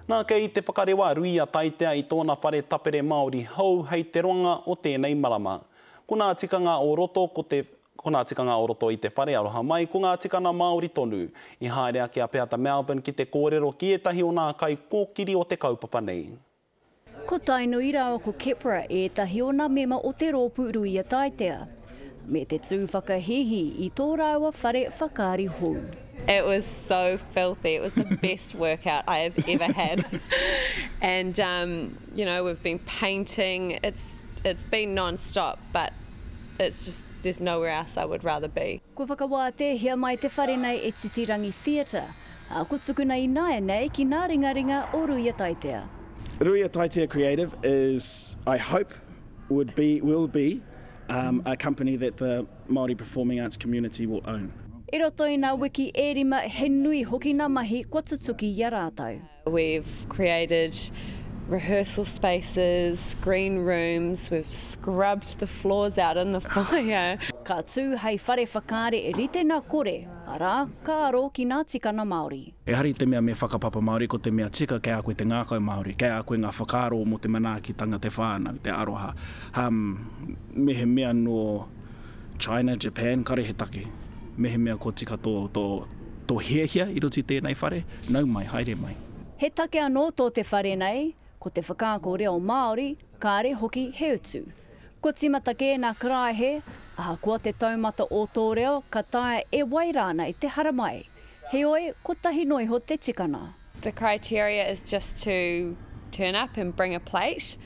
Nā, kei te whakarewa a Ruia Taitea i tōna whare tapere Māori hou hei te roanga o tēnei marama. Ko nā tikanga o roto ko te Ko nā tikanga o roto i te whare aroha mai, ko ngā tikana Māori tonu. I haere ake a Peata Melbourne ki te kōrero ki ētahi o nā kaikōkiri o te kaupapa nei. Ko Tainui rāua ko Kepra ētahi o nā mema o te rōpū Ruia Taitea, me te tū whakahīhī i tō rāua whare whakaari hou. It was so filthy, it was the best workout I have ever had and um you know we've been painting, it's it's been non stop but it's just there's nowhere else I would rather be. Kua whakawātehia mai te whare nei e Titirangi Theatre, ā, kua tukuna ināianei ki nā ringaringa o Ruia Taitea. Ruia Taitea Creative is, I hope, would be, will be um, a company that the Māori performing arts community will own. I roto i nā wiki e rima he nui hoki nā mahi kua tutuki i a rātou. We've created rehearsal spaces, green rooms, we've scrubbed the floors out in the foyer. Ka tū hei whare whakaari rite nā kore, arā, ka aro ki nā tikana Māori. Ehara i te mea me whakapapa Māori, ko te mea tika kei a koe te ngākau Māori, kei a koe ngā whakaaro mō te manaakitanga, te whānau, te aroha. Um, mehemea nō China, Japan, kare he take. Mehemea kua tika tō, tō, tō hiahia i roto i tēnei whare, nau mai, haere mai. He take anō tō te whare nei, ko te whakaako reo Māori, kāre hoki he utu. Kua tīmata kē nā karaehe, ahakoa te taumata o tō reo, ka taea e wai rānei te haramai. Heoi, kotahi noa iho te tikanga. The criteria is just to turn up and bring a plate,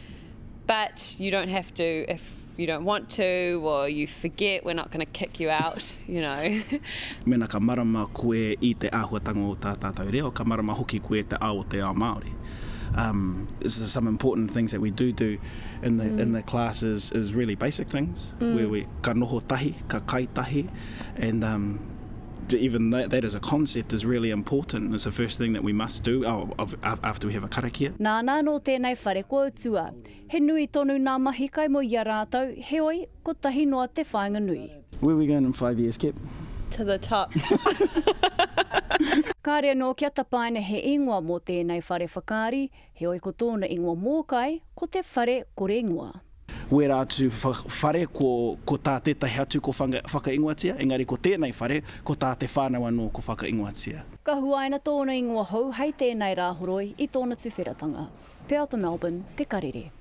but you don't have to if you don't want to or you forget, we're not going to kick you out, you know. Mēnā ka marama koe i te āhuatanga o tā tātou reo, ka marama hoki koe te ao o te ao Māori. Um, this is some important things that we do do in the, mm. in the class is, is really basic things, mm. where we ka noho tahi, ka kai tahi, and um, even that, that as a concept is really important. It's the first thing that we must do oh, of, after we have a karakia. Nāna anō tēnei whare kua utua. He nui tonu nā mahi kai mo i a rātou, heoi, kotahi noa te whāinga nui. Where we going in five years, Kep? To the top. Kāre anō kia tapaina he ingoa mō tēnei whare whakaari, heoi ko tōna ingoa mōkai, ko te Whare Kore Ingoa. Wērā atu whare ko, ko tā tētahi atu ko whakaingoatia, engari ko tēnei whare, ko tā te whānau anō ko whakaingoatia. Ka huaina tōna ingoa hou hei tēnei Rāhoroi i tōna tuwheratanga. Peata Melbourne, Te Karere.